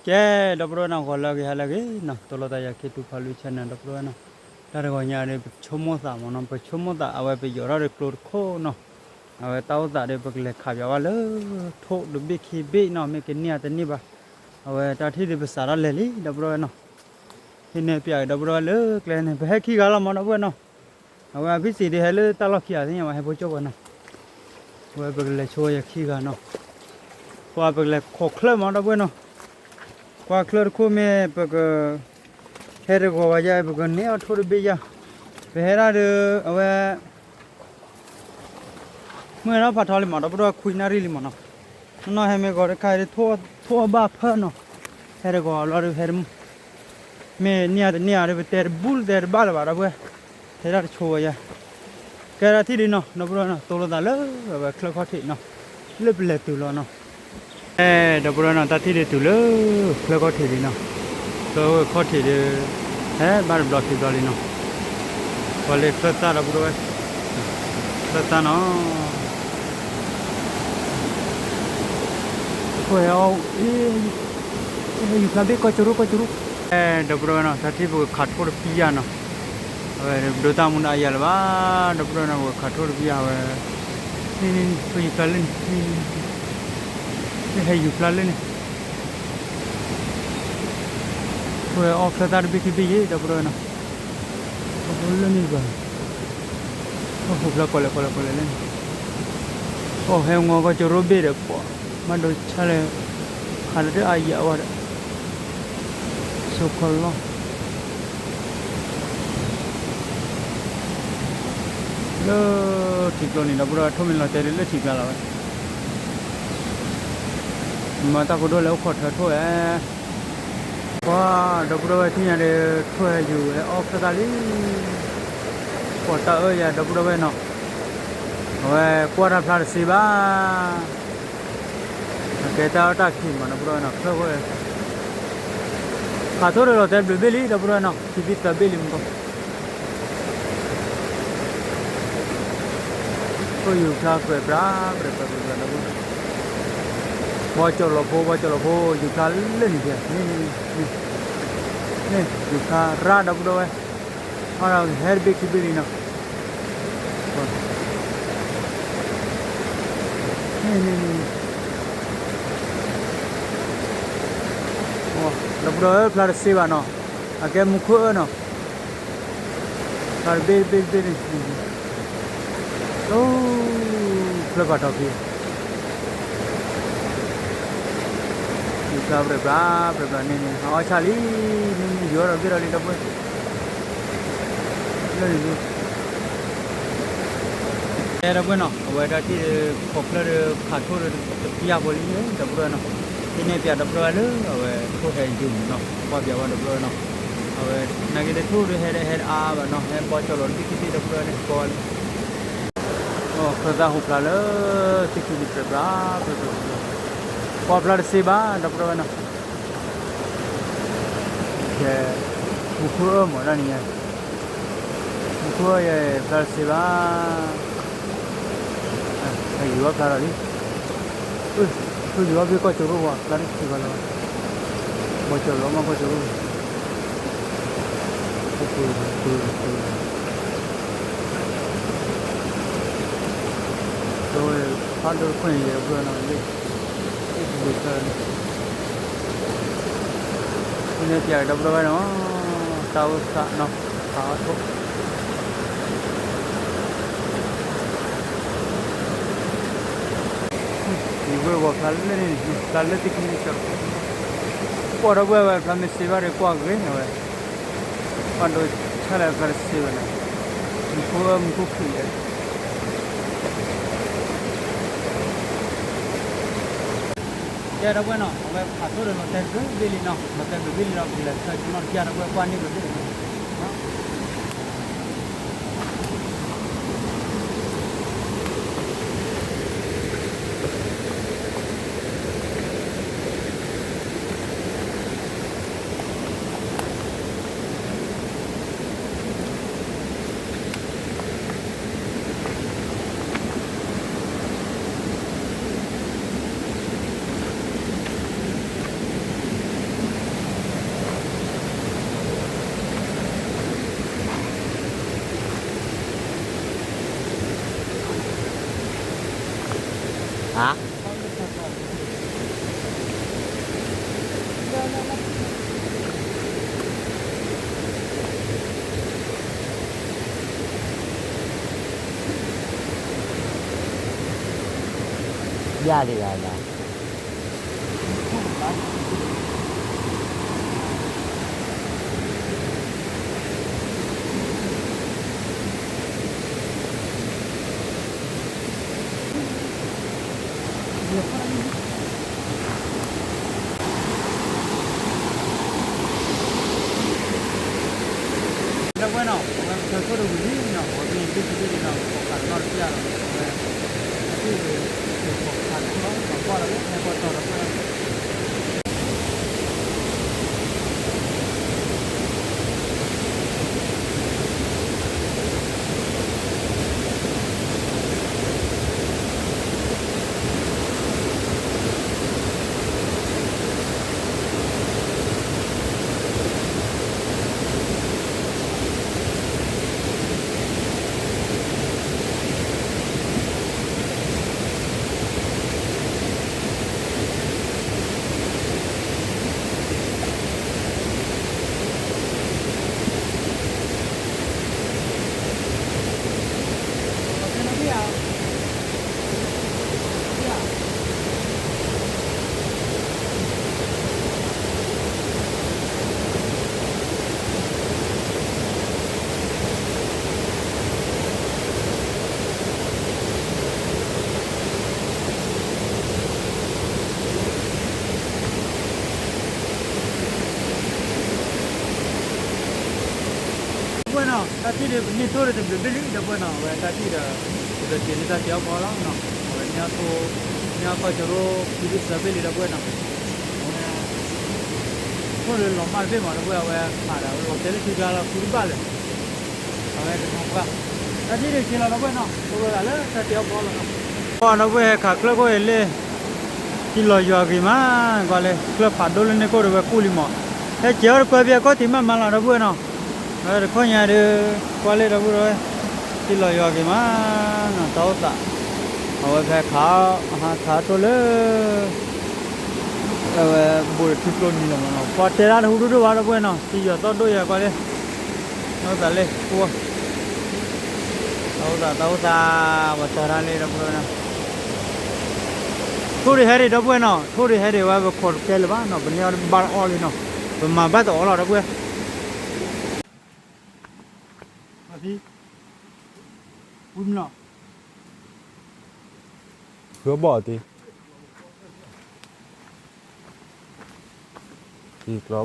ကဲ ဒီပုၢ်ဝဲၢ်နီၤ ဂီၤလၢအဂ့ၤ ဟါလၢအဂ့ၤနီၤ, တိၢ်လိာ်သးယၤ ခ့တူဖးလွံၢ် channel ဒီပုၢ်ဝဲၢ်နီၤ, တၢ်တဂီၤညါဒီး ပဆိကမိၣ်သးမ့ၢ်နီၤ, ပဆိကမိၣ်သး အဝဲပယီၤထီၣ်ဒီးကျိတခိၣ်နီၤ, အဝဲတၢ်အိၣ်သးဒီး ပကလဲၤခးပၠးဝဲလၢ ထိၣ်တဘ့ၣ်ခံဘ့ၣ်နီၤ, မ့ၢ်ကန့ၢ်အတန့ၢ်ဘၣ်, အဝဲတၢ်ထံၣ်ဒီးပစးထီၣ်လဲၤလံ ဒီပုၢ်ဝဲၢ်နီၤ, ဟံးန့ၢ်ပၠးဒီပုၢ်ဝဲၢ်လၢကျဲန့ၣ် ပဟဲခံဂၤလီၤမ့ၢ်ဒီပုၢ်ဝဲၢ်နီၤ, အဝဲအဖံစံးဒီးဟဲလၢတၢ်လီၢ်ခံဂၤသ့ၣ်ညါဘၣ် ဟဲဖိကၠိၣ်ပှၤနီၤ, အဝဲပကလဲၤဆိဝဲယၤခံဂၤနီၤ, ပှၤပကလဲၤခိးချၢၣ်မ့ၢ်ဒီပုၢ်ဝဲၢ်နီၤ, ကွၢ်ချၢၣ်တခိၣ်မ့ၢ်ပက ဟဲတဂီၤဘၣ်ယၤ ပကန့ၢ်အီၣ်ထိၣ်တဘ့ၣ်ယၤ, ပဟဲဒၣ်ဒီး အဝဲ မုၢ်ဟဲထီၣ်ဖးထီလံမ့ၢ် ဒီပုၢ်ဝဲၢ် ခွံနၣ်ရံၣ်လံမ့ၢ်နီၤ, နီၢ်နီၢ်ဟဲမ့ၢ်ဂီၤတခါဒီး ထိၣ်အီၣ်ဘၣ်ဖၢနီၤ, ဟဲတဂီၤလီၤဒီးဟဲတမုာ်, မ့ၢ်န့ၢ်အတန့ၢ်အီၤဒီး ပတဲတဘူၣ်တဲတဘၣ်လၢၤဘၣ် ဒီပုၢ်ဝဲၢ်, ဟဲဒၣ်တဆိဝဲယၤ, ကဲဒၣ်ထံၣ်ဒံးနီၤ ဒီပုၢ်ဝဲၢ်နီၤ, တိၢ်လိာ်သးလၢအဝဲချၢၣ်ခီၣ်ထံးနီၤ, လၢပလဲၤတုၤလီၤနီၤ အဲ ဒီပုၢ်ဝဲၢ်နီၤ တၢ်ထံၣ်ဒံးတုၤလၢ ချၢၣ်ခီၣ်ထံးလံနီၤ, ချၢၣ်ခီၣ်ထံးဒီး ဟဲဘၣ်တဘျီခံဘျီလံနီၤ, ပှၤလၢချၢၣ်သၣ်ဒီပုၢ်ဝဲၢ်, ချၢၣ်သၣ်နီၤ, ဟဲအီၣ် ဟဲယူၤဖျါဘ့ၣ်ကီၢ်ကရူၢ်ကီၢ်ကရူၢ်, အဲ ဒီပုၢ်ဝဲၢ်နီၤ တၢ်ထံၣ်ပကခးထိၣ်တပံယၤနီၤ, အဝဲဒိးတၢ်မူဒါအယၤလၢၤဘၣ် ဒီပုၢ်ဝဲၢ်နီၤ ပကခးထိၣ်တပံယၤဝဲ, န့ၣ်န့ၣ်န့ၣ် ဟဲယူၤဖျါလၢန့ၣ်, န့ၣ် ဟဲယူၤဖျါလၢန့ၣ်, ဝဲအီၣ်ချၢၣ်သၣ်တဘ့ၣ်ခံဘ့ၣ်ယဲ ဒီပုၢ်ဝဲၢ်နီၤ, လၢန့ၣ်ဘၣ်, ဟိၣ်ဖျါကီးလဲၣ်ကီးလဲၣ်ကီးလဲၣ်လၢန့ၣ်, အိၣ်ဟဲမီကီၢ်ကရူၢ်ဘ့ၣ်ဒီး ပှၤမၤဒိးဆါလဲၣ်, ခးလၢတၢ်အါယၤဝဲဒီး, ဆိခီလီၤ လၢထံကျိန့ၣ် ဒီပုၢ်ဝဲၢ် ထိၣ်မ့ၢ်လီၤတဲာ်လၢထံကျါလီၤဝဲ, မၤတၢ်ဖိဒိၣ်လဲၣ် အိၣ်ခိးထၢထိၣ်ဝဲ, ပှၤ ဒီပုၢ်ဝဲၢ် ထံၣ်ညါဒီး ထိၣ်ဟဲယူၤဟဲအီၣ်ချၢၣ်သၣ်လံ, ပှၤတၢ်အၢယၤ ဒီပုၢ်ဝဲၢ်နီၤ, အဝဲကွၢ်တၢ်ဖျါတသ့ဘၣ် အကဲတၢ်အၢတၢ်ခံမး ဒီပုၢ်ဝဲၢ်နီၤ ချၢၣ်ဃိ, ခးထိၣ်ဒီးလီၤတဲာ်ဘျုးဘ့ၣ်လံ ဒီပုၢ်ဝဲၢ်နီၤ ခံဘ့ၣ်သၢဘ့ၣ်လံမး, ထိၣ်ယူၤဖျါပြဲးပြး ပြဲးပြး ပြဲးပြး ဒီပုၢ်ဝဲၢ်, ဘီကၠီၤလီၤဖိ ဘီကၠီၤလီၤဖိ ယူၤဖျါလၢန့ၣ် န့ၣ် ယူၤဖျါရၣ် ဒီပုၢ်ဝဲၢ်, အီၣ်ဒီးဟဲတဘ့ၣ်ခံဘ့ၣ်လံနီၤ, န့ၣ်န့ၣ်န့ၣ် ဒီပုၢ်ဝဲၢ် ဖျါတသ့ဘၣ်နီၤ, အကဲမူခိၣ်အၢနီၤ, ဖျါတဘ့ၣ်တဘ့ၣ်တဘ့ၣ်န့ၣ်, အိ ဖျါဖးထီဖံ ယူၤဖျါပြဲးပြး ပြဲးပြးန့ၣ်န့ၣ် အီၣ်ဆၣ်လံ, မ့မ့ၢ်ယူၤအီၣ်ဒီးဘ့ၣ်ဒီးလံ ဒီပုၢ်ဝဲၢ်, လၢန့ၣ်လံ ကဲ ဒီပုၢ်ဝဲၢ်နီၤ အဝဲတၢ်ထံၣ်ဒီး ခိးချၢၣ်ဒီး ခးထိၣ်ဒီးတပျၢ်ဖိလံ ဒီပုၢ်ဝဲၢ်နီၤ, ဟံးန့ၢ်ပၠး ဒီပုၢ်ဝဲၢ်လၢ အဝဲထိၣ်ဟဲယူၤနီၤ ကွၢ်ပၠးဝဲ ဒီပုၢ်ဝဲၢ်နီၤ, အဝဲ နာ်က့ဒီးထိၣ်ဒီးဟဲဒီးဟဲတအါဘၣ်နီၤ ဟဲဘီကၠီၤလီၤတဘ့ၣ်ခံဘ့ၣ် ဒီပုၢ်ဝဲၢ်န့ၣ် ကွၢ်ဝဲလံ အိ ချၢၣ်သၣ်ဟူးဖျါလၢ သ့ၣ်ခံန့ၣ် ပြဲးပြး ပြဲးပြး ကွၢ်ဖျါတသ့ဘၣ် ဒီပုၢ်ဝဲၢ်နီၤ, ကဲ မူခိၣ်အၢမးဒၣ်န့ၣ်ညါ, မူခိၣ်အၢယဲ ဖျါတသ့ဘၣ်, ယူၤအီၣ်ဖျါလီၤလံ, ယူၤအီၣ်ဖျါကီၢ်ကရူၢ်ဝဲ ဖျါတသ့ဘၣ်လီၤ, ဘီကၠီၤလီၤမးကီၢ်ကရူၢ် ဖးဒိၣ်ခွင့်ယဲၢ်ဘျီနီၤ, ဟံးန့ၢ်ပၠး ဒီပုၢ်ဝဲၢ်နီၤ, တၢ်အိၣ်သးနီၤ, ခးအီၣ်ထိၣ် ယဝဲၢ်ဂီၤဖျါလၢန့ၣ် ဖျါလၢသ့ၣ်ခံန့ၣ်ကၠီ, ကွၢ်ဒီပုၢ်ဝဲၢ် ဖျါမ့ၢ်သ့ဘၣ်ဒီးကွၢ်ဂ့ၤဝဲ, ပှၤဒိးဆါလၢဖျါတသ့ဘၣ်နီၤ, မူခိၣ်အၢမူခိၣ်ခုၣ်ယဲၢ် ကဲ ဒီပုၢ်ဝဲၢ်နီၤ, အဝဲခးထိၣ်ဒီးလီၤတဲာ်ဘျုးဘ့ၣ်လံနီၤ, လီၤတဲာ်ဘျုးဘ့ၣ်လံဒီး ပကလဲၤဆၢကနီၣ်တပျၢ် ဒီပုၢ်ဝဲၢ် ကွၢ်န့ၢ်ဘျုးဘ့ၣ်လံနီၤ. ဟါ ယၤဒံးဘၣ်လီၤ ဒီပုၢ်ဝဲၢ်နီၤ ပဝဲပဆၢခိၣ်တဝံၤလံနီၤ ပှၤကညီလံတဘ့ၣ်လံနီၤ ပှၤခးတနီၤတပျၢ်ဒီး ပဝဲ အသ့ၣ်ဝဲ ပှၤခးတနီၤ ပှၤကွၢ်ဒီး ဟဲပှၤတီၤဒီးပဝဲ ဒီပုၢ်ဝဲၢ်နီၤ တၢ်ထံၣ်ဒီး ပန့ၢ်ထိၣ်ဒီးတဘျုးဘ့ၣ်လံ ဒီပုၢ်ဝဲၢ်နီၤ အဝဲတၢ်ထံၣ်ဒီး ပကက့ၤလၢတၢ်စဲးအီၣ်ဖီလီၤနီၤ အဝဲန့ၢ်အီၣ်ထိၣ် န့ၢ်အီၣ်ခီၣ်ကၠိရိၣ် ခံဘ့ၣ်သၢဘ့ၣ်လံ ဒီပုၢ်ဝဲၢ်နီၤ အဝဲ ထိၣ်လၢလီၤမၢ်တဘ့ၣ်မး ဒီပုၢ်ဝဲၢ် အဝဲခးဒီး အဝဲလီၤတဲာ်လၢထံကျါလီၤ ဃုတဘၣ်လၢၤ အဝဲကနီၤပှၢ် တၢ်ထံၣ်ဒီးက့ၤလီၤ ဒီပုၢ်ဝဲၢ်နီၤ ပဝဲဒၣ်လၢတၢ်စဲးအီၣ်ဖီလီၤနီၤ ဒီပုၢ်ဝဲၢ် ဟဲခးချၢခိၣ်အံၤလၢ ထံလီၤယွၤဂ့ၤမး ကွၢ်လၢ ချၢဖးဒိၣ်လၢန့ၣ်ခိၣ်ဒီးဝဲကူၣ်လံမး ဟဲကဲၤအီၣ်တခွဲဖဲအခီၣ်ထံးမးမးလီၤ ဒီပုၢ်ဝဲၢ်နီၤ အဝဲတခီညါဒီး ကွၢ်လၢ ဒီပုၢ်ဝဲၢ် ထံလီၤယွၤဂ့ၤမး တၢ်အိၣ်သး အဝဲဖဲခး ဟးခးထိၣ်လၢ အဝဲဘူးဒီးထံကျိနံၤလီၤမးနီၤ ပှၤတဲဒၣ်တဟူဒိၣ်ဒိၣ်ဘၣ် ဒီပုၢ်ဝဲၢ်နီၤ ထံယွၤသီၣ်ဒိၣ်ယဲၢ်ကွၢ်လၢ တၢ်အိၣ်သးလၢ တၢ်အိၣ်သး တၢ်အိၣ်သး ပှၤတၢ်တၢ်လၢ ဒီပုၢ်ဝဲၢ်နီၤ ထိၣ်ဒံးဟဲဒံး ဒီပုၢ်ဝဲၢ်နီၤ ထိၣ်ဒံးဟဲဒံး ဝဲပခိးတကဲလၢၤဘၣ်နီၤ ပန့ၢ်အီၣ်ဘၣ်အီၣ်လံနီၤ ပမၤဘၣ်တအီၣ်လီၤ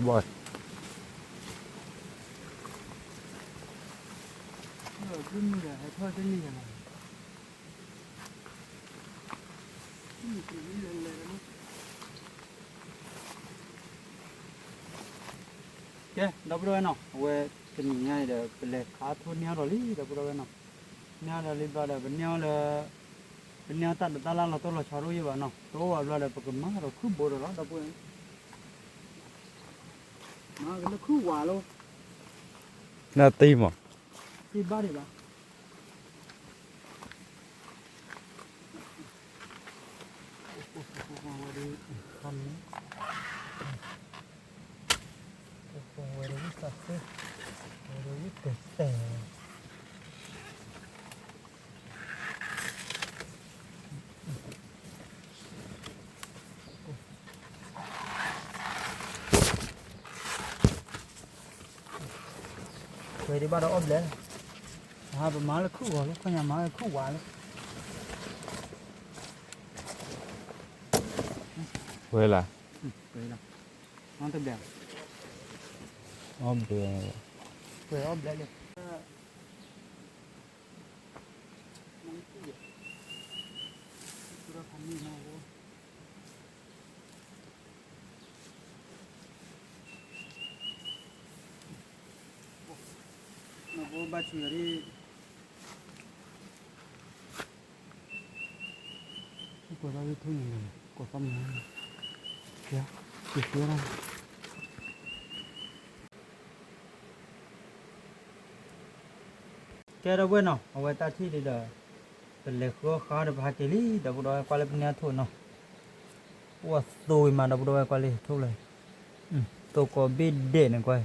ဒီပုၢ်ဝဲၢ် ဃုဘီၣ်တ့ၢ် တံၤကျီဘီၣ် ကဲ ဒီပုၢ်ဝဲၢ်နီၤ အဝဲတနံၤညါအံၤဒီး ပလဲၤခးထိၣ်န့ၢ်အီၣ်ဒီးလံ ဒီပုၢ်ဝဲၢ်နီၤ န့ၢ်အီၣ်ဒီးလံဘျီဒီး ပန့ၢ်အီၣ်လၢ ပန့ၢ်အီၣ်တၢ်ဒိးတၢ်လၢ်လီၤတိၢ်လီၤဆီဒိၣ်ယံၤဘၣ်နီၤ တအိၣ်ဘၣ်ဘျီဒီး ပကမၤဒီးခုဘိဒီးလီၤ ဒီပုၢ်ဝဲၢ် မၤကလၢခုဝးလီၤ နတံၤမး တံၤဘၣ်ဒံးဘၣ် ဝဲဒၣ်ဝံသးစူၤ ဝဲဒၣ်ဝံတဲာ်တဲာ် ဝဲဒၣ်ဘၣ်ဒီးအီၣ်ဘျဲၣ်, ပမၤလၢခုၣ်ဂီၤလၢခီညါမၤလၢခုၣ်ဝါလၢ, ဝဲလၢ, အီၣ်ဘျဲၣ်, ဝဲအီၣ်ဘျဲၣ်လၢ ကဲဒီပုၢ်ဝဲၢ်နီၤ အဝဲတၢ်ထံၣ်ဒ်ဒီး ပ ပလဲၤဃုအီၣ်ဃါဒီးပဟးက့ၤလံ ဒီပုၢ်ဒီဝဲၢ် ကွၢ်လၢပန့ၢ်အီၣ်ထိၣ်နီၤ, အိၣ်အသိဂ့ၤမး ဒီပုၢ်ဒီဝဲၢ် ကွၢ်လံထိၣ်လၢ သိၣ်ကိးဘ့ၣ်ဒဲးန့ၣ်ကွၢ်,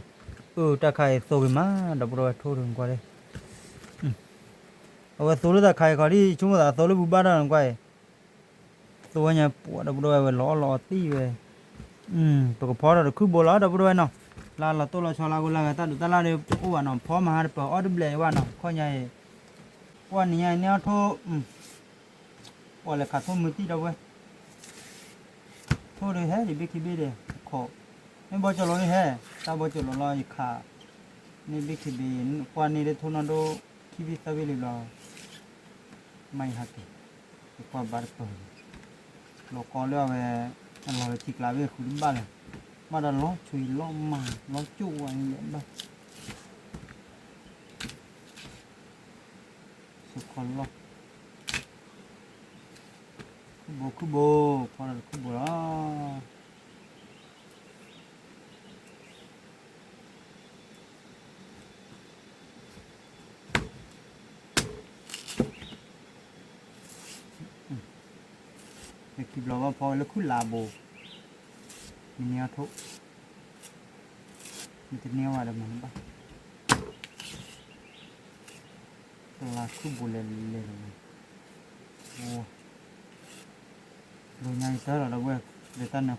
အၢတၢ်ခါအံၤသိဂ့ၤမး ဒီပုၢ်ဒီဝဲၢ် ထိၣ်ဒုးကွၢ်လံ, အဝဲသိလၢတၢ်ခါအံၤခီဒ် ဆိကမိၣ်သးသိလၢပူၤဘၣ်တၢ်န့ၣ်ကွၢ်အံၤ သိဝဲညါပှၤ ဒီပုၢ်ဒီဝဲၢ် ဝဲလီၤအီၣ်လီၤအီသံဝဲ, ပကဖီထီၣ်တခုၣ်ဘိလီၤ ဒီပုၢ်ဒီဝဲၢ်နီၤ, လၢလီၤတိၢ်လီၤဆီလၢအဂုၤလၢအဂၤ တၢ်ဒုးတၢ်လၢ်ဒီးအိၣ်ဘၣ်နီၤ, ဖီမဟါတပၢၤအီၣ်တဘျဲၣ်အံၤဘၣ်နီၤ, ခီညါအံၤ, ပှၤနံၤညါအံၤန့ၢ်အီၣ်ထိၣ်, ပှၤလဲၤခးထိၣ်မုၢ်တံၢ် ဒီပုၢ်ဝဲၢ် ထိၣ်ဒီးဟဲဒံးဘ့ၣ်ခံဘ့ၣ်ဒဲး, ခိး, မ့ၢ်ဘီကၠီၤလီၤန့ၣ်ဟဲ, တၢ်ဘီကၠီၤလီၤလီၤယခး, န့ၢ်ဘ့ၣ်ခံဘ့ၣ်, ကွၢ်န့ၢ်ဒီးထိၣ်နီၢ်ဒိၣ်, ခံဘ့ၣ်သၢဘ့ၣ်လံဘျီ, မၤယဟးက့ၤ, ယကွၢ်ဘၣ်တပၢၤ, လီၤကီလၢအဝဲ, အလီၤလၢထံကျါဘ့ၣ်ဃုတဘၣ်လၢၤ, ဘၣ်ဒီးလီၤဆွံလီၤမၤ, လီၤကၠိၣ်ဝဲန့ၣ်ဘၣ် ဆိခီလီၢ်, ခုၣ်ဘိခုၣ်ဘိ, ဖီဒီးတခုၣ်ဘိလီၤ. လၢခံဘျီဘၣ်ဖီဝဲလၢခုၣ်လါဘိ, မ့ၢ်န့ၢ်အီၣ်ထိၣ်, မ့ၢ်တန့ၢ်ဝဲဒီးမၤဘၣ်, ပလါခုၣ်ဘိလဲၤလဲၤလီၤ, လီၤညါယတၢ်လီၤဒီပုၢ်ဝဲၢ်, လၢတၢ်နၢၤဃိ, အိၣ်ခိး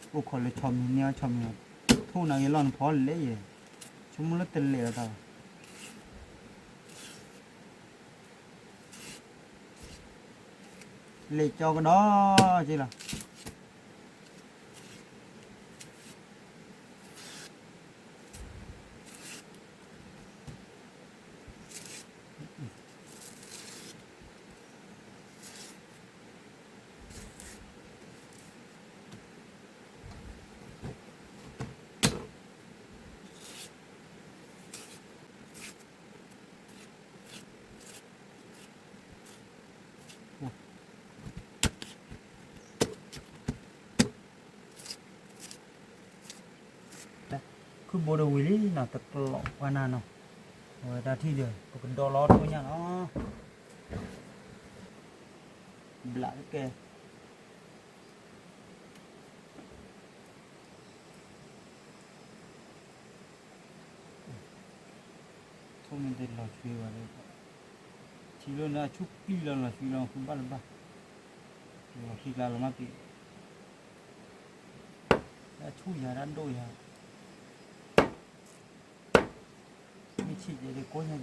လၢဆီမံၤန့ၢ်အီၣ်ဆီမံၤ, ထိၣ်နၤဂ့ၤလီၢ်နဖီလဲၣ်ယဲ, ဆိကမိၣ်လၢတလဲၤလီၤတၢ်ဘၣ် လဲၤကၠီကဒီးက့လီၤ. ခုၣ်ဘိဒီးဝံၤလံနီၤ တကျိးပှၤနၤနီၤ, အဝဲတၢ်ထံၣ်ဒီး ပကဒီးလီၤထိၣ်ညၣ်နီၤ, ဘျးတကဲ ထိၣ်မ့ၢ်တလီၤဆွံဝဲဒီး, ထံလီၤန့ၣ် အဆူၣ်ပံၢ်လီၤလီၤဆွံလီၤ ဃုဘၣ်တဘၣ်, လီၤခံကျါလီၤမၢ်ပံၤ, အဆူၣ်ယၤဒၣ်ဒိၣ်ယၤ, မ့ၢ်ဆံးကဲဒီးကိးညါက့ၤ,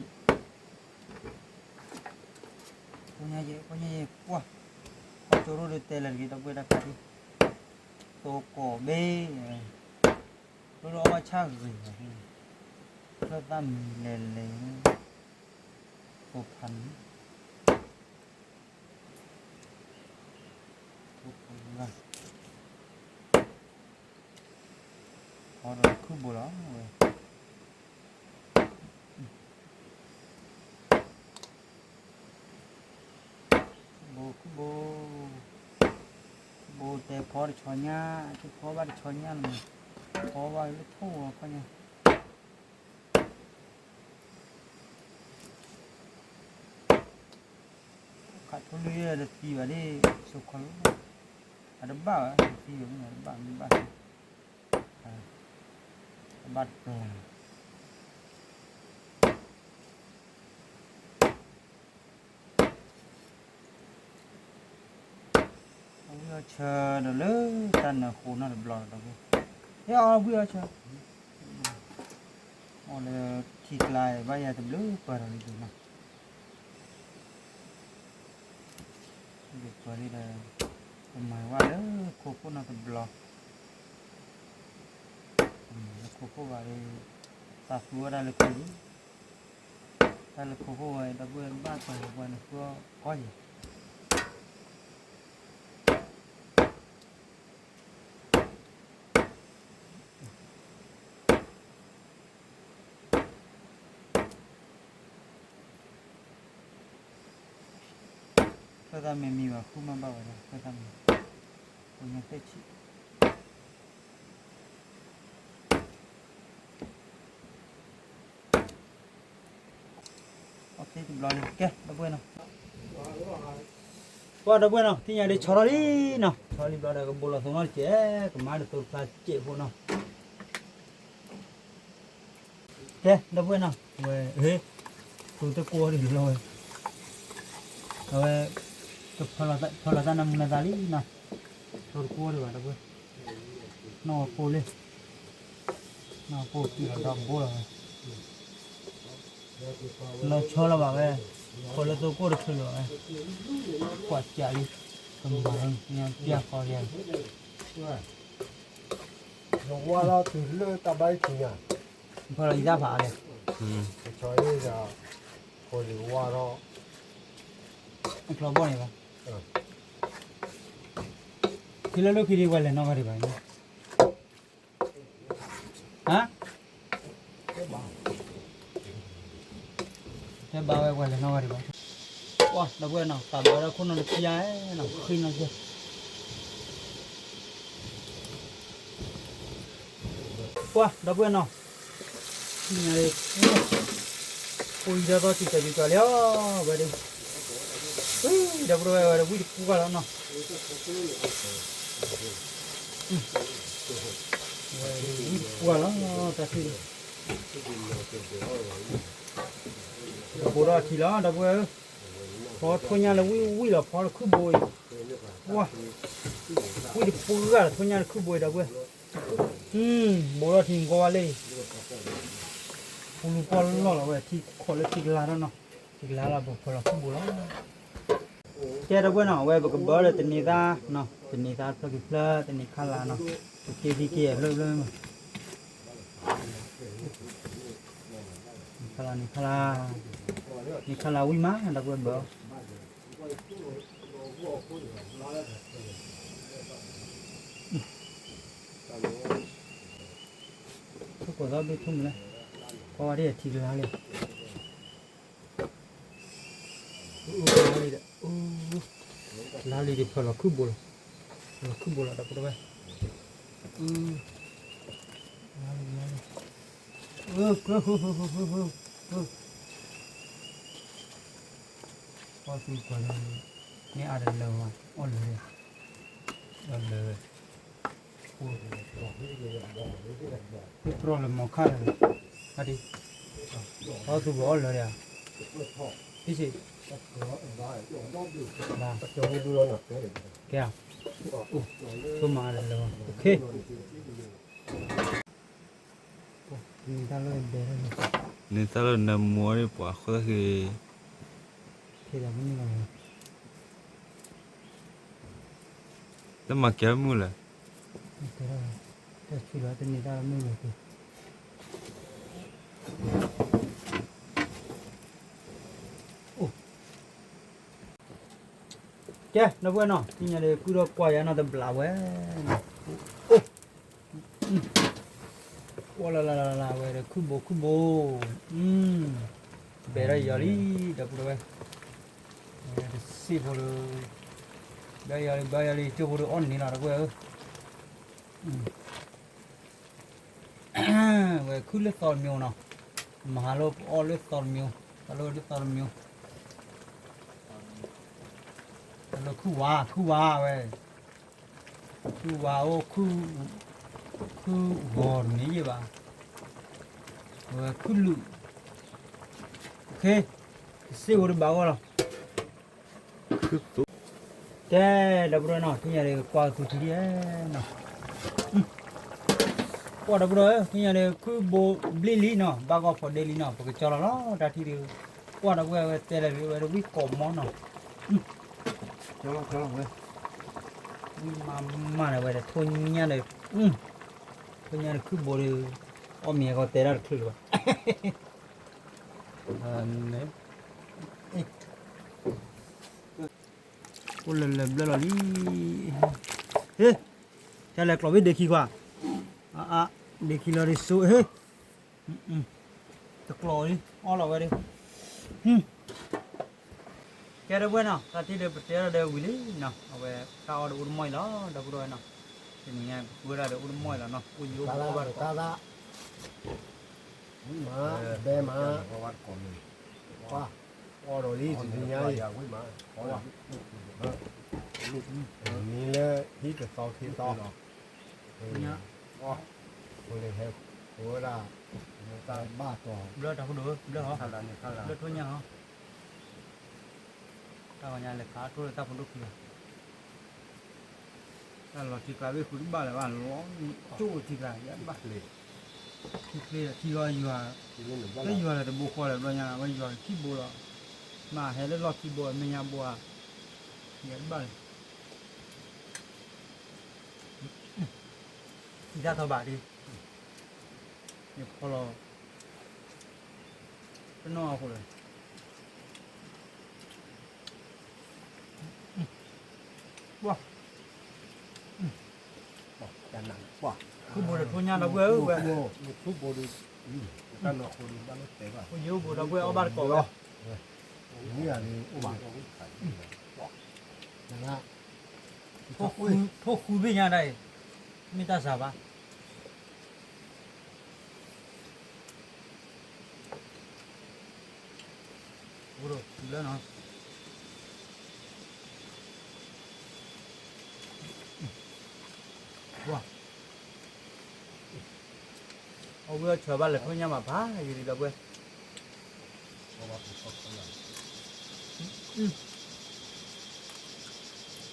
ကိးညါက့ၤ ကိးညါက့ၤ ကွၢ်, ကွၢ်ကၠိရိၣ်ဒီးတဲလၢတဂ့ၤ ဒီပုၢ်ဝဲၢ်တၢ်ခါဒ်, သိကိးဘ့ၣ် ကျိလၢအီၣ်ဘၣ်ဆၣ်ဂ့ၤ, ဖျၢၣ်သၣ်မံၤလဲၤလဲၤ, သိဖးနံၤ, သိဖးနံၤ, ဖီဒီးခုၣ်ဘိလီၤဝဲ ဘိ ဘိ ဘိတဲဖီတဆီညါ, တဖီဘၣ်တဆီညါလီၤ, ဖီဘၣ်လၢထိၣ်ဝဲခီညါ, ခးထိၣ်လွံၢ်တသံဘၣ်ဒ် စိခီလီၤ, အတဘၣ်ဘၣ် တသံဘၣ် တဘၣ် တဘၣ် တဘၣ်တပျၢ် အဝံအီၣ်ဆၢဒီးလၢတၢ်နၢၤဃိနီတဘျီဒီး, ဟဲအီၣ်ဝံအီၣ်ဆၢ, အီၣ်လၢထံကျါဘၣ်ယၤတဘျုးပၢၢ်ဒီးလံနီၤ, တဘျုးပၢၢ်လံဒီး, ပမၤဝဲလၢခိခိၣ်နီတဘျီ, လၢခိခိၣ်ဘၣ်လံ, သးသူဝဲဒၣ်လၢခိလံ တၢ်လၢခိခိၣ်ဝဲ ဒီပုၢ်ဝဲၢ်ဘၣ်ပှၤပှၤန့ၣ်ဃုအီၣ်ကီယဲၢ်, ဖျၢၣ်သၣ်မ့ၢ်မံဘၣ်ဃုမးဘၣ်ဝဲဒၣ် ဖျၢၣ်သၣ်မံ, ပညါသ့ၣ်ဆံး အီၣ်သ့တဘျီလံ ကဲ ဒီပုၢ်ဝဲၢ်နီၤ, ကွၢ်ဒီပုၢ်ဝဲၢ်နီၤ, သ့ၣ်ညါဒ်ဆီထီၣ်လံနီၤ, ဆီထီၣ်လံဘျီဒီး ကဘိလီၤသိနီတစဲး, ကမၤတသိတဖျါစဲးဖိနီၤ. ကဲ ဒီပုၢ်ဝဲၢ်နီၤ, ဝဲ ဟ့ သိတကိးဒံးလီၤဝဲ, အဝဲ ကဖၢလီၤသးနမုၤနသးလံနီၤ, သိတကိးဒံးဘၣ် ဒီပုၢ်ဝဲၢ်, နီၢ်ပိၢ်လံ, နီၢ်ပိၢ်ကံလီၤဒီဘိလီၤဝဲ လီၤဆီလီၤဘၣ်ဝဲ, ခိးလၢသိကိၢ်တချုးလီၤဝဲ, ကွၢ်ကးလံ, ကမၤလီၤညါပျၢ်ဃီလံ, ယဝါလီၤတုၤလၢတၢ်ဘါအံၤထံၣ်ညါ, ဖီလီၤယသးဖးလဲၣ်, ကဆီအံၤဒီး, ခိးလံဝါလီၤ, အကျီဘီၣ်န့ၣ်ဘၣ်, ထံလၢလၢခံဒံးဝဲလဲၤနီၢ်ဂၤဒံးဘၣ်, ဟါ တဲဘၣ်ဝဲပှၤလဲၤနီၢ်ဂၤဒံးဘၣ်, ပှၤဒီပုၢ်ဝဲၢ်နီၤ သးဘၣ်ဝဲဒၣ်ခိၣ်နီၤတပျၢ်နီၤ ဃံနီၤကဲ, ပှၤဒီပုၢ်ဝဲၢ်နီၤ, ဖိအံၤဒီးသီစံးကၠီကၠီလံအီၤ ဝဲဒၣ်, ဒီပုၢ်ဝဲၢ်ဝဲဒၣ်ဝံၣ်တပူၤဂၤလီၤနီၤ, ဝံၣ်တပူၤဂၤလီၤ တၢ်ထံၣ်န့ၣ်, ဘိးထီၣ်ထံလီၤ ဒီပုၢ်ဝဲၢ်ဧၢ, ဖီထိၣ်ညၣ်လၢဝံၣ်ဝံၣ်လီၤ ဖီလၢခုၣ်ဘိအံၤ, ဝံၣ်တပူၤဂၤလီၤ ထိၣ်ညၣ်လၢခုၣ်ဘိအံၤ ဒီပုၢ်ဝဲၢ်, ဘိးထီၣ်ထံကီဝါလၢ ပူလူပီၢ်လီၢ်လီၤဝဲ ထံခိးလၢထံကလါထီၣ်နီၤ, ထံကလါလီၤ ပဖီလီၤခုၣ်ဘိလီၤ, ကဲဒီပုၢ်ဝဲၢ်နီၤ အဝဲပကဘၢဒီးတန့ၤသၣ်, တန့ၤသၣ်ဖျၢၣ်က့ၤဖျၢၣ် တန့ၤခါလါနီၤ, ပက့ၤဒံက့ၤဖျၢၣ်ဖျၢၣ်မး, န့ၤခါလါ န့ၤခါလါ, န့ၤခါလါဝံၣ်မး ဒီပုၢ်ဝဲၢ်ဘၢ ခိၣ်ကိးသီဘ့ၣ်ထူၣ်မလဲၣ်, ကွၢ်ဝဲဒၣ်ထံကလါလံ, လါလံဒီး ဖီလီၤခုၣ်ဘိလီၤ, ဖီလီၤခုၣ်ဘိလီၤ ဒီပုၢ်ဝဲၢ်, လါလံ, လါလံ, ပီၢ်သူကွၢ်လၢ, မ့ၢ်အါတလၢဘၣ် အီၣ်လၢာ်, အီၣ်လၢာ်, သ့ၣ်ပြီလၢမီၤခါလၢာ်, အါဒံ, ပီၢ်သူကအီၣ်လၢာ်ဒံးဧါ, ဖံဆံး, ကဲ, သိမးတလၢဘၣ်, န့ၣ်သၣ်လၢနမိၢ်အီၤန့ၣ် ပှၤဃိသၣ်ဃ့, တမၤကဲမုၢ်လဲၣ်, ကဲ ဒီပုၢ်ဝဲၢ်နီၤ သ့ၣ်ညါဒီး ကုၢ်ထီၣ်ကွၢ်ယၤနီၤ တဘျးဝဲနီၤ, အိၣ်လၢလၢလၢလၢဝဲဒီး ခုၣ်ဘိခုၣ်ဘိ, ဘဲးထီၣ်ယီၤလံ ဒီပုၢ်ဝဲၢ်, တစ့ၢ်ဖိဒီး, ဘဲးယီၤလံ ဘဲးယီၤလံ ကၠိဖိဒီးအီၣ်န့ၣ်လီၤ ဒီပုၢ်ဝဲၢ်ဧၢ, ဝဲခုၣ်လၢသီတမံၤနီၤ, မဟါလၢအီၣ်လၢသီတမံၤ, တၢ်လၢလၢသီတမံၤ, တၢ်လၢခုၣ်ဝါ ခုၣ်ဝါဝဲ, ခုၣ်ဝါအိၣ်, ခုၣ်ဂီၤတမံၤယဲၢ်ဘၣ်, ဝဲခုၣ်လုး, တစ့ၢ်ဖိဒီးဘၣ်ဂီၢ်လီၤ. ကဲ ဒီပုၢ်ဝဲၢ်နီၤ သ့ၣ်ညါဒီး ကွၢ်သူထံလံနီၤ, ကွၢ်ဒီပုၢ်ဝဲၢ် သ့ၣ်ညါဒီး ခုၣ်ဘိဘျ့ၣ်လံနီၤ ဘၣ်ဂီၢ်ဖိးဒ့လံနီၤ ပကကၠီလီၤလီၤ တၢ်ထံၣ်ဒီး, ကွၢ်ဒီပုၢ်ဝဲၢ် ဝဲတဲလၢၤဝဲဒီး ဝံၣ်ကိးမီနီၤ, ကၠီလီၤ ကၠီလီၤဝဲ, ဝံၣ်မးမးန့ၣ်ဝဲဒီး ထိၣ်ညၣ်ဒီး, ထိၣ်ညၣ်ဒီးခုၣ်ဘိဒီး, အီၣ်မ့ၤအဂီၢ်တဲဒၣ်တချုးလၢၤဘၣ် အိၣ်လၢလၢဘျၢလီၤလံ, ဟ့, တၢ်လဲၤကျီးဘ့ၣ်ဒ့ခံခွါ, အါ, ဒ့ခံလီၤဒ့စိဟ့, တကျီးလံ အီၣ်လီၤဝဲဒၣ်, ကဲဒီပုၢ်ဝဲၢ်နီၤ တၢ်ထံၣ်ဒီးပတဲထီၣ်ဒီးဝံၤလံနီၤ အဝဲတၢ်အီၣ်ဒီးအိၣ်တမီၢ်အံၤလီၤ ဒီပုၢ်ဝဲၢ်နီၤ, တနံၤညါပဝဲဒၣ်ဒီးအိၣ်တမီၢ်အံၤလီၤနီၤ အိၣ်ယံၤအိၣ်ဘၣ်တကီး, မၤ, ဘဲမၤ, ပှၤ အီၣ်ဒီးလံတနံၤညါအံၤ, မ့ၢ်လၢဟံၣ်တသီခံသီ, ဖိလ့ဟဲဝဲဒၣ်, ဘျၢတၢ်ဖိဒိၣ်, ဘျၢဟီ, ဘျၢထိညၣ်ဟီ, တၢ်ဂီၤညါလဲၤခးထိလၢတၢ်ဖိဒိၣ်ခံဂၤ, တၢ်လီၤထံကျါဘ့ၣ်ဃုတဘၣ်လၢၤဘၣ်, လီၤကၠိၣ်ထံကျါယဘၣ်, ထံချ့ထံဂီၤယွၤ, လၢယွၤလၢတဘိဃီလၢၤဘျီညါ, ဝဲယွၤခံဘိလီၤ, မ့ၢ်ဟဲလၢလီၢ်ခံဘိ မဲာ်ညါဘိဧါ, ယဘၣ်လၢၤ ထံတၢ်ထီဘၣ်ဒ်, ယဖီလီၤ, တနီၣ်အဃိလီၤ, ပှၤ, ပှၤ, ဃုဘိဒီးထိညါဒီပုၢ်ဝဲၢ်ဧၢ, ဃုဘိဒီး, တၢ်နီၢ်ခိဒီးဘၣ်လၢတဲဘၣ်, ယအိၣ်ဘိဒီပုၢ်ဝဲၢ်အီၣ်ဘၣ်တကိးဝဲ, မ့ၢ်ဂ့ၤန့ၣ်အိၣ်ဘၣ်, ထိၣ်ဃုဘ့ၣ်ညါဒၣ်အံၤ, မ့ၢ်တၢ်စှၤဘၣ် အိၣ်ဒီးဘျၢနီၤ, ပှၤ, အဝဲအီၣ်ဆၢဘၣ်လဲၤထိညါမးဖးယံာ်လံဒီပုၢ်ဝဲၢ်, တၢ်အ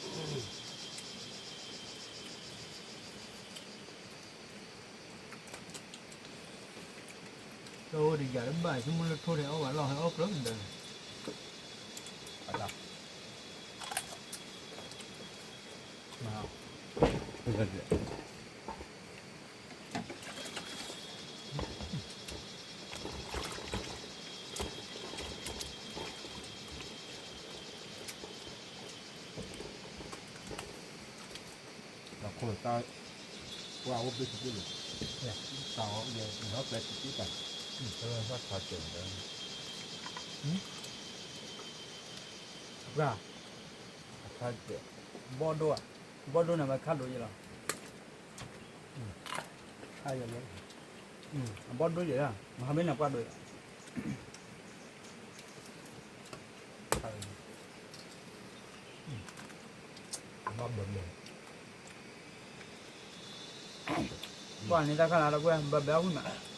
ိၣ်ဒီးယၤတဘၣ် ဆိကမိၣ်လၢထိၣ်န့ၣ် အီၣ်ဝဲလီၢ်ဟဲအီၣ်ကျၢၢ်ကဒၢန့ၣ်, တၢ်ခိၣ်တၢ်, ပှၤအိၣ်ဘ့ၣ်တဘ့ၣ်န့ၣ်, တၢ်အီၣ်ဘ့ၣ်တဘ့ၣ်န့ၣ်, ပှၤ, ဘီၣ်ဒိၣ်, ဘီၣ်ဒိၣ်န့ၣ်ဝဲခါဒိၣ်ယဲလီၤ, အဘီၣ်ဒိၣ်ယဲ, မဟါမ့ၢ်န့ၣ်ပှၤဒိၣ်ယဲ ဘၣ်ဘၢမဲာ်, ကွၢ်န့ၣ်တၢ်ခါလၢ်ဒီပုၢ်ဝဲၢ် ဘၢဘၢအဝံၣ်မး,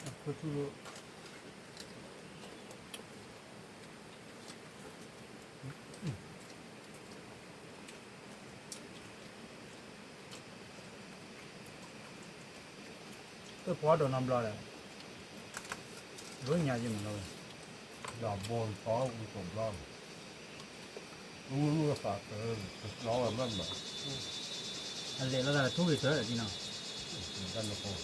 အခိၣ်ထူၣ်လိ တဖီဒီးနီတဘျီဒီး, ရိညါယမ့ၢ်လီၤဝဲ, ဒီးဘိတဖီဝံၤတဘျီ, မုၢ်မုၢ်သးတလီဝဲမးမး, အလဲၤလီၤတၢ်လၢထိၣ်ဂ့ၤတၢ်ဒ်နီၤ, တၢ်နဖိ, ထိၣ်ကံ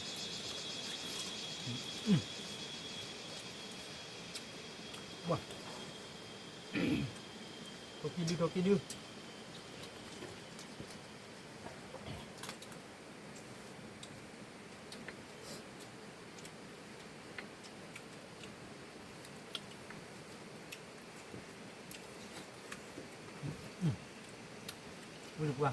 ၣ်ဒု ထိၣ်ကံၣ်ဒု ဝံၢ်တပှၢ်,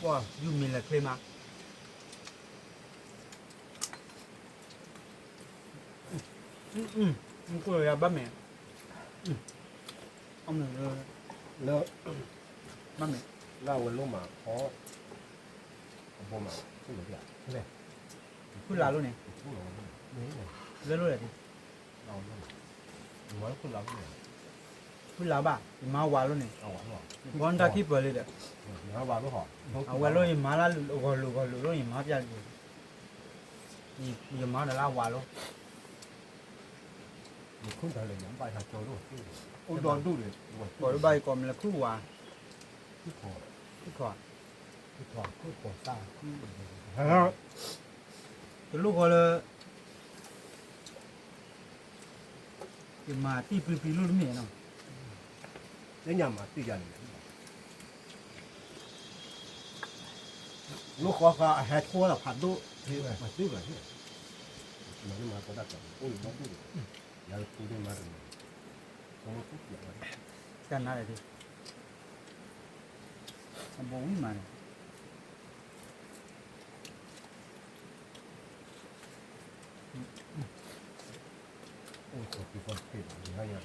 ပှၤ ယူၤမ့ၤလဲၤချ့မး, မ့ၢ်ကိၣ်ယၤဘၣ်မဲာ်, လၢ, ဘၣ်မဲာ်, လၢအဝဲလိၣ်မး, အဘိမး, ဖုလးလိၣ်န့ၣ်, လၢလိၣ်လဲၣ်, ဖုလးဘၣ်, ယမါဝၤလိၣ်န့ၣ်, ယဘီနတၢ်ခံပၢၤလံဒီး, အဝဲလိၣ်ယမါလၢဂီၤလိၤဂီၤလိၤလိၣ်ယမါပျၢ်လံ, ယမါဒီးလၢအဝၤလိၣ်, အိၣ်ဒီဒူၣ်ဒီး, ကိးတဘၣ်ယကိးမံၤလၢခုၣ်ဝါ, ခုၣ်ထီၣ်, တလိၣ်ဃီလၢ ယမၤတံၢ်ပျံၤပျံၤလိၣ်တမ့ၢ်နီၤ, လၢညါမၤတံၢ်ယၤန့ၣ်, လိၣ်ဃီဃီအဟဲထိၣ်လီၤဖးဒိၣ်, မၤသ့ဘၣ်, မၤန့ၢ်မၤကီတၢ်ကီ, အိၣ်လၢဘီဒိၣ်, ယၤလၢဖိန့ၣ်မၤတမၤ, ကနၣ်ဒၣ်, အဘိဝံၣ်မးန့ၣ် အိၣ်ခိးသံကွၢ်သ့ၣ်ဘၣ်န့ၣ်,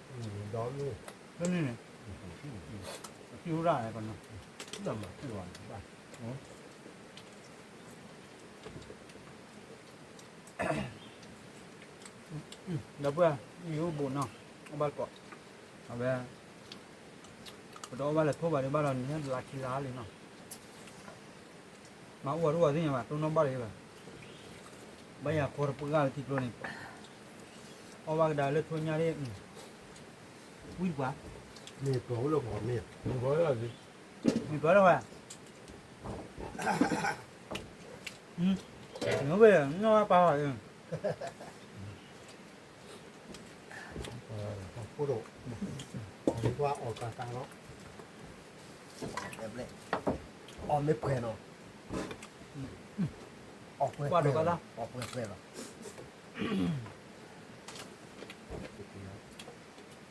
ဒီး, ဖဲန့ၣ်န့ၣ်, အသံဝဲဒၣ်န့ၣ်ကနီၤ, ဒီးမၤသ့ၣ်ဘၣ်န့ၣ်ဘၣ်, ဒီပုၢ်ဝဲၢ်, ယအိၣ်ဘူးနီၤ, အဘၣ်ကိး, အဝဲ, ပတအီၣ်ဘၣ်လဲၤထိၣ်ဘၣ်ဒံးဘၣ်ဒီး နဟဲလါခံလါလံနီၤ, မၤအိၣ်ဝဲတအိၣ်ဝဲသ့ၣ်ညါဘၣ်, တိၢ်နီၣ်ဘၣ်လံဘၣ်, ဘၣ်ယၤဃီတပှဲၤဂၤလၢထံကျိန့ၣ်, အီၣ်ဘၣ်ကဒါလၢထိၣ်ညၣ်ဒၣ်, ဝံၣ်တပှၤ, မ့ၢ်ပှၤအိၣ်လၢပှၤမ့ၢ်, မ့ၢ်ပှၤလၢ, မ့ၢ်ပှၤလၢဝဲ, နဝဲ, နီၢ်ဝဲပၢ်, ဖိဒိၣ်, အီၣ်ကါကါလီၤ, အီၣ်မ့ၢ်ပှဲၤနီၤ, အီၣ်ပှဲၤပှဲၤလီၤ, အီၣ်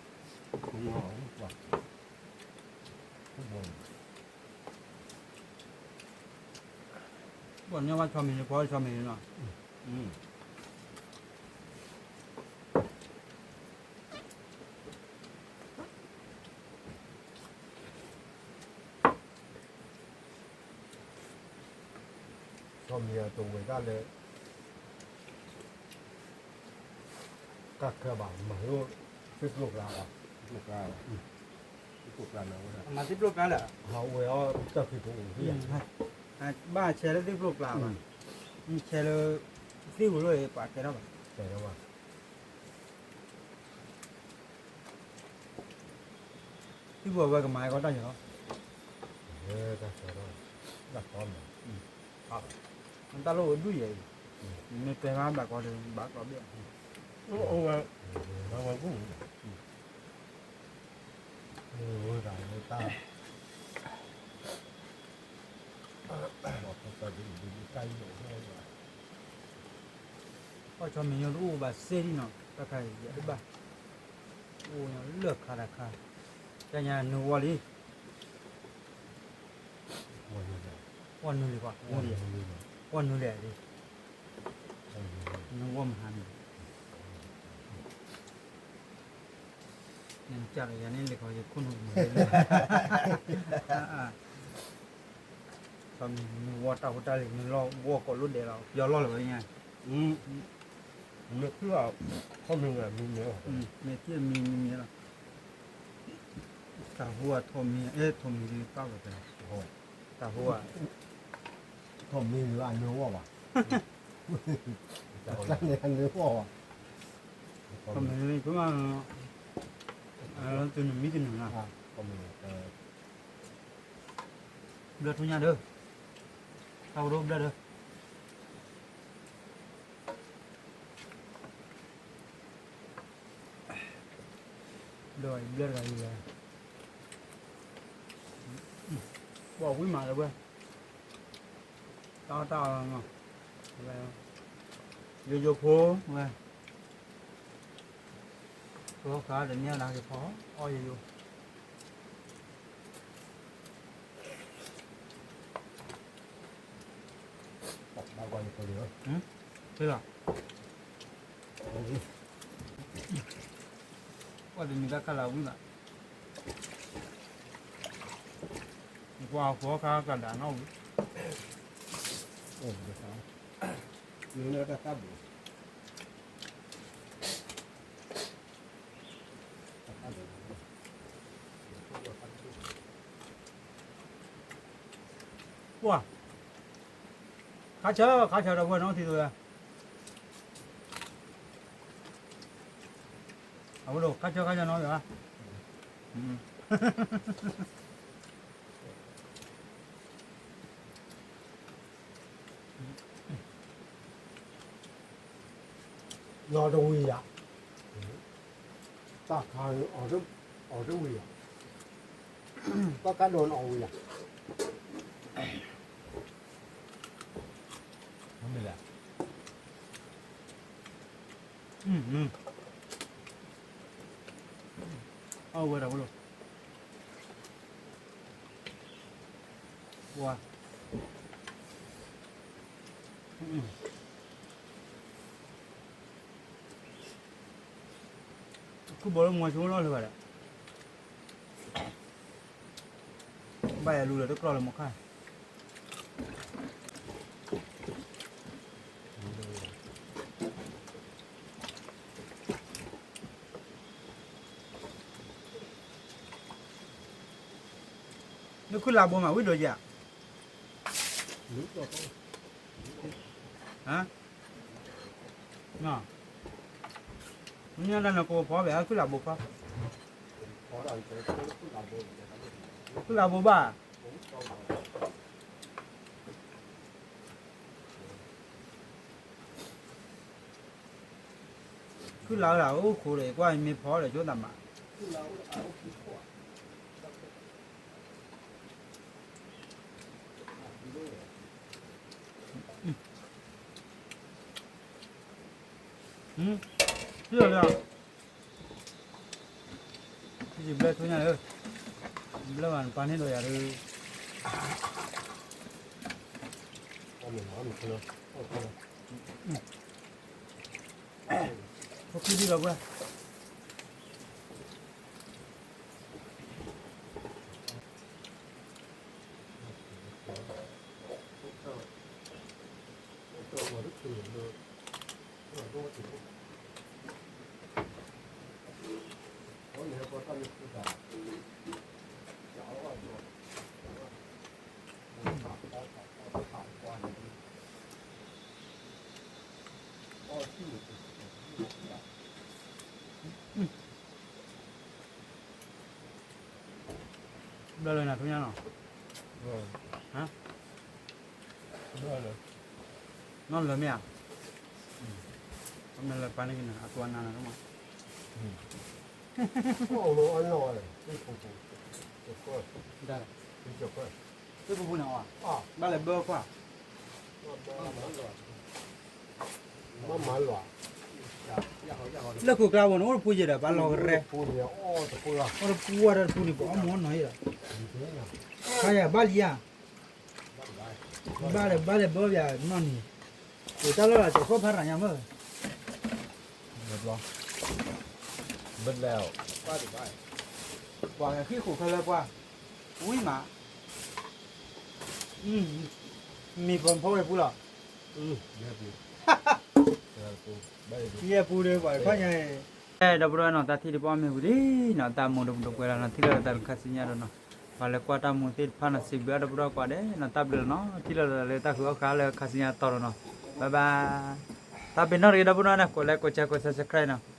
ပှဲၤပှဲၤလီၤ, ပှၤညီဘၣ်ဆီမံၤန့ၣ် ပှၤဆီမံၤန့ၣ်နီၤ, ဆီမံၤအတဝဲဒၣ်လၢ ကၢ်ခဲဘၣ် မၤလိသ့ၣ်ပျိၢ်ကျါဘၣ်, သ့ၣ်ပျိၢ်ကျါ, သ့ၣ်ပျိၢ်ကျါန့ၣ်, မၤသ့ၣ်ပျိၢ်ကျါလၢ, ဟးဝဲအီၣ်တၢ်ဖံးဖိအူၣ်, ဘၣ်ဆဲးလၢသ့ၣ်ပျိၢ်ကျါဘၣ်, ဆဲးလၢ, သ့ၣ်ပူၤလၢပှၤကဲထီၣ်ဘၣ်, ကဲထီၣ်ဘၣ် သ့ၣ်ပူၤအဝဲကမၤအကီတၢ်ယီၤ, တၢ်သီမး, တၢ်သီမး, တၢ်လိၣ်ဝဲဒူၣ်ယဲအံၤ, မ့ၢ်တဲမးဘၣ်ကီဒီး ဘၣ်ကျီဘ့ၣ်, အိၣ်ဝဲ, ဝဲကူၣ်, ဝဲဒၣ်ဝဲတၢ် ပှၤဆီမံၤညီတအိၣ်ဘၣ်စ့ၢ်ဒံးနီၤ, တၢ်ခါအံၤယတဘၣ်, အိၣ်လၢခါတခါ, တၢ်ညါနုာ်ဝီလံ, ပှၤနုာ်လံ, ပှၤနုာ်လံ, နုာ်ဝီမဟါန့ၣ် နကၢ်လီၤယၤန့ၣ် လဲၤခီယခိၣ်နူာ်မၤ, နဝီတၢ်ဖိတၢ်လံၤ နလီၢ်ဝီကိးလိၣ်ဒဲးလီၤ ပယီၤလီၢ်လၢၤဝဲညါ, မ့ၢ်ထံၣ်, ထီၣ်မ့ၢ်ဝဲမံၤမ့ၢ်လီၤ, မ့ၢ်ထံၣ်မံၤမံၤမ့ၢ်လီၤ, တၢ်ဟိအထီၣ်မံၤ အဲၣ်ထီၣ်မံၤလံပၢ်ဝဲ, တၢ်ဟိအ ထီၣ်မ့ၢ်လၢအနၢဝီၢ်ဘၣ်, တၢ်န့ၣ်အနၢဝီၢ်ဘၣ်, ထီၣ်မ့ၢ်လၢကမၤ, တနံၤမံၤတနံၤလီၤ, ဘျၢထူညါဒီး, တၢ်အိၣ်ဒိဘျၢဒီး ဒီးဘျၢတဂၤအံၤလဲၣ်, ပှၤဝံၣ်မးလၢၤဝဲ, တၢ်အီၣ်တၢ်အီလီၤနီၤ, ယိယိဖိဝဲ, ပှၤဃါတနံၤအီၣ်နၤက့ၤဖီ, အီၣ်ယိယိ ဘၣ်ကွၢ်ယဖိလံ, ဟ့လီၤ, ကွၢ်တမံၤတၢ်ခါလၢအဝံၣ်ဘၣ်, ကွၢ်ဃီခါကဒးနီၣ်ဝံၤ, နတၢ်သၣ်ဘိ ပှၤ, ခါဆၢ ခါဆၢဒီးဝဲနီၣ်ထံသိးဝဲ, အဝဲဒိး ခါဆၢ ခါဆၢနီၣ် ယၤ လီၤတဝံၤယၤ, တၢ်ခါအီၤတဝံၤယၤ, တၢ်ကါဒိးန့ၣ်အီၤဝံၤယၤ, မ့ၢ်လဲၣ်. အဝဲဒၣ်ဝဲလီၤ. ဝါ ခုဘီလၢမွၤဆိလီၤလၢၤဘၣ်ဒီး ဘၣ်ယလူၤလၢတကြၢးလၢမူခါ နခုလးဘိမး ဝံၤဒိးယၤ မ့ၢ်ညါတၢ်နကိးဖီဘၣ် ခုလးဘိဖီ ခုလးဘိဘၣ် ခုလးဝဲဒၣ်အိၣ်ခိးဒီး ကွၢ်မ့ၢ်ဖီဒီးကၠိတၢ်မး လၢလၢ ယဘျၢထူညါလၢ ဘျၢဘၣ်နပာ်န့ၢ်ဒီးယၤဒီး ဟိခံဒံလီၤကွၢ် ဘျၢလၢနၤထူညါနီၤ နီၢ်လၢမ့ၢ်ဧါ မ့ၢ်လၢပာ်န့ၢ်က့ၤနၤ အကွၢ်နၤနီၤ ဘၣ်လဲၤဘၢကွၢ် လၢခိၣ်ကျါဘိန့ၣ် အိၣ်တပူၤယဲဒီး ပှၤလီၤကရဲ အိၣ်တပူၤဝဲတပူၤန့ၣ် ပအီၣ်မူနီၤယဲဒီး ခါယၤဘၣ်လံဧါ ဘၣ်လဲၤဘၣ်လဲၤဘၢယၤနီၢ်န့ၣ် ယတၢ်လီၢ်လၢကၠီၤခီၣ်ဖးရၤညါမ့ၢ် ဘၣ်လဲၤ ပှၤဟံၣ်ခိၣ်ခဲလၢာ်ပှၤ ဝံၤမး မံၤပှၤဖီဝဲပူၤလီၤ ယဲပူၤဒီးပှၤခီညါ ဒီပုၢ်ဝဲၢ်နီၤ တၢ်ထံၣ်တပှၢ်မ့ၢ်ဝံၤလံနီၤ တၢ်မူဒီးပူၤဒီးပှဲၤလီၤနီၤ ထံၣ်လိာ်သးလၢခါဆူညါဒီးနီၤ ပှၤလၢကွၢ်တၢ်မူသ့ၣ်တဖၣ်နီၤ စံးဘျုးအါတပတီၢ်ကွၢ်ဒဲးနီၤ တၢ်ဘျုးလီၤနီၤ ထံၣ်လိာ်သးလၢတၢ်ဃုအီၣ်ဃာ်လၢခါဆူညါတီၤဒီးနီၤ ဘၣ်ဘၣ် တၢ်ပ့ၤနီၣ်တဂ့ၤ ဒီပုၢ်ဝဲၢ်နီၤ ကိးလဲကိးဆဲးကိး subscribe နီၤ